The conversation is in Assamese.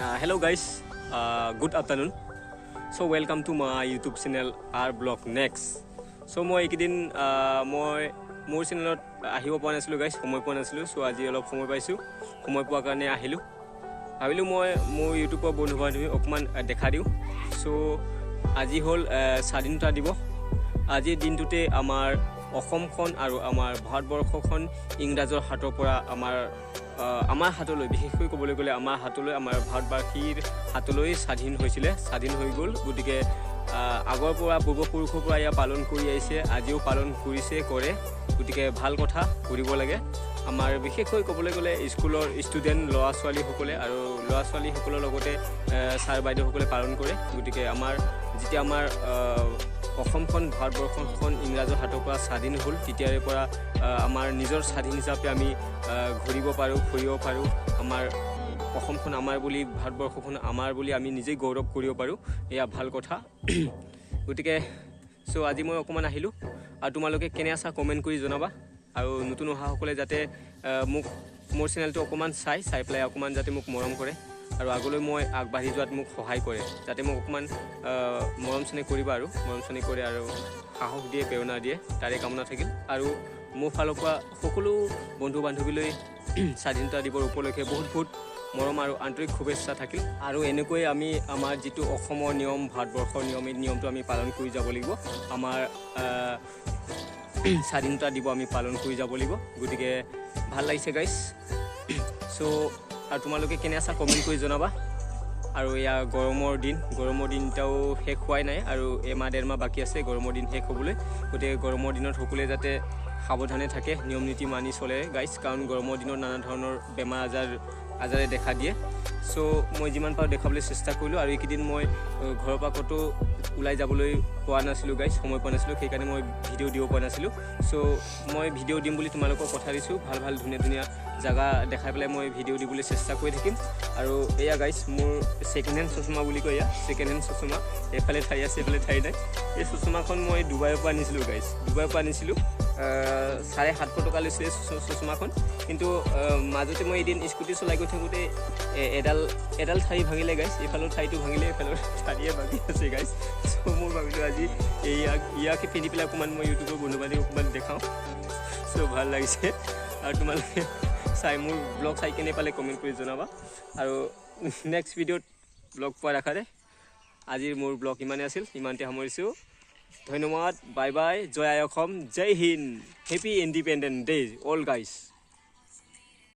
Hello guys, good afternoon. So welcome to my YouTube channel R Blog Next. So মই এইকেইদিন মই মোৰ চেনেলত আহিব পৰা নাছিলোঁ গাইজ, সময় পোৱা নাছিলোঁ। চ' আজি অলপ সময় পাইছোঁ, সময় পোৱাৰ কাৰণে আহিলোঁ। ভাবিলোঁ মই মোৰ ইউটিউবৰ বন্ধু বান্ধৱী অকণমান দেখা দিওঁ। চ' আজি হ'ল স্বাধীনতা দিৱস। আজিৰ দিনটোতে আমাৰ অসমখন আৰু আমাৰ ভাৰতবৰ্ষখন ইংৰাজৰ হাতৰ পৰা আমাৰ হাতলৈ, বিশেষকৈ ক'বলৈ গ'লে আমাৰ হাতলৈ, আমাৰ ভাৰতবাসীৰ হাতলৈ স্বাধীন হৈছিলে, স্বাধীন হৈ গ'ল। গতিকে আগৰ পৰা পূৰ্বপুৰুষৰ পৰা এয়া পালন কৰি আহিছে, আজিও পালন কৰিছে, কৰে। গতিকে ভাল কথা, কৰিব লাগে। আমাৰ বিশেষকৈ ক'বলৈ গ'লে স্কুলৰ ষ্টুডেণ্ট ল'ৰা ছোৱালীসকলে আৰু ল'ৰা ছোৱালীসকলৰ লগতে ছাৰ বাইদেউসকলে পালন কৰে। গতিকে আমাৰ যেতিয়া আমাৰ অসমখন, ভাৰতবৰ্ষখন ইংৰাজৰ হাতৰ পৰা স্বাধীন হ'ল, তেতিয়াৰে পৰা আমাৰ নিজৰ স্বাধীন হিচাপে আমি ঘূৰিব পাৰোঁ, ফুৰিব পাৰোঁ। আমাৰ অসমখন আমাৰ বুলি, ভাৰতবৰ্ষখন আমাৰ বুলি আমি নিজেই গৌৰৱ কৰিব পাৰোঁ, এয়া ভাল কথা। গতিকে আজি মই অকণমান আহিলোঁ আৰু তোমালোকে কেনে আছা কমেণ্ট কৰি জনাবা। আৰু নতুন অহাসকলে যাতে মোক মোৰ চেনেলটো অকণমান চাই পেলাই অকণমান যাতে মোক মৰম কৰে আৰু আগলৈ মই আগবাঢ়ি যোৱাত মোক সহায় কৰে, যাতে মোক অকণমান মৰম চেনেহ কৰিবা আৰু মৰম চেনেহ কৰে আৰু সাহস দিয়ে, প্ৰেৰণা দিয়ে, তাৰে কামনা থাকিল। আৰু মোৰ ফালৰ পৰা সকলো বন্ধু বান্ধৱীলৈ স্বাধীনতা দিৱস উপলক্ষে বহুত বহুত মৰম আৰু আন্তৰিক শুভেচ্ছা থাকিল। আৰু এনেকৈ আমি আমাৰ যিটো অসমৰ নিয়ম, ভাৰতবৰ্ষৰ নিয়ম, এই নিয়মটো আমি পালন কৰি যাব লাগিব। আমাৰ স্বাধীনতা দিৱস আমি পালন কৰি যাব লাগিব। গতিকে ভাল লাগিছে গাইজ। আৰু তোমালোকে কেনে আছা কমেণ্ট কৰি জনাবা। আৰু এয়া গৰমৰ দিন, গৰমৰ দিনটাও শেষ হোৱাই নাই আৰু এমাহ ডেৰমাহ বাকী আছে গৰমৰ দিন শেষ হ'বলৈ। গতিকে গৰমৰ দিনত সকলোৱে যাতে সাৱধানে থাকে, নিয়ম নীতি মানি চলে গাইজ, কাৰণ গৰমৰ দিনত নানা ধৰণৰ বেমাৰ আজাৰে দেখা দিয়ে। মই যিমান পাৰোঁ দেখাবলৈ চেষ্টা কৰিলোঁ। আৰু এইকেইদিন মই ঘৰৰ পৰা ক'তো ওলাই যাবলৈ পোৱা নাছিলোঁ গাইজ, সময় পোৱা নাছিলোঁ, সেইকাৰণে মই ভিডিঅ' দিব পৰা নাছিলোঁ। মই ভিডিঅ' দিম বুলি তোমালোকক কথা দিছোঁ। ভাল ভাল ধুনীয়া ধুনীয়া জেগা দেখাই পেলাই মই ভিডিঅ' দিবলৈ চেষ্টা কৰি থাকিম। আৰু এয়া গাইজ মোৰ ছেকেণ্ড হেণ্ড চশমা বুলি কয়, এয়া ছেকেণ্ড হেণ্ড চশমা। এইফালে ঠাই আছে, এইফালে ঠাই নাই। এই চশমাখন মই ডুবাইৰ পৰা আনিছিলোঁ গাইজ, ডুবাইৰ পৰা আনিছিলোঁ। 750 টকা লৈছিলে চশমাখন। কিন্তু মাজতে মই এদিন স্কুটি চলাই গৈ থাকোঁতে এডাল ঠাৰি ভাঙিলে গাইজ, এইফালৰ ঠাৰিটো ভাঙিলে, এইফালৰ ঠাৰিয়ে ভাঙি আছে গাইজ। মই ভাবিলোঁ আজি ইয়াকে পিন্ধি পেলাই অকণমান মই ইউটিউবৰ বন্ধু বান্ধৱীক অকণমান দেখাওঁ। ভাল লাগিছে। আৰু তোমালোকে চাই মোৰ ব্লগ চাই কেনে পালে কমেণ্ট কৰি জনাবা। আৰু নেক্সট ভিডিঅ'ত লগ পোৱাৰ আশাৰে আজিৰ মোৰ ব্লগ ইমানেই আছিল, ইমানতে সামৰিছোঁ। ধন্যবাদ, বাই বাই, জয় আই অসম, জয় Hind, happy independent day all guys.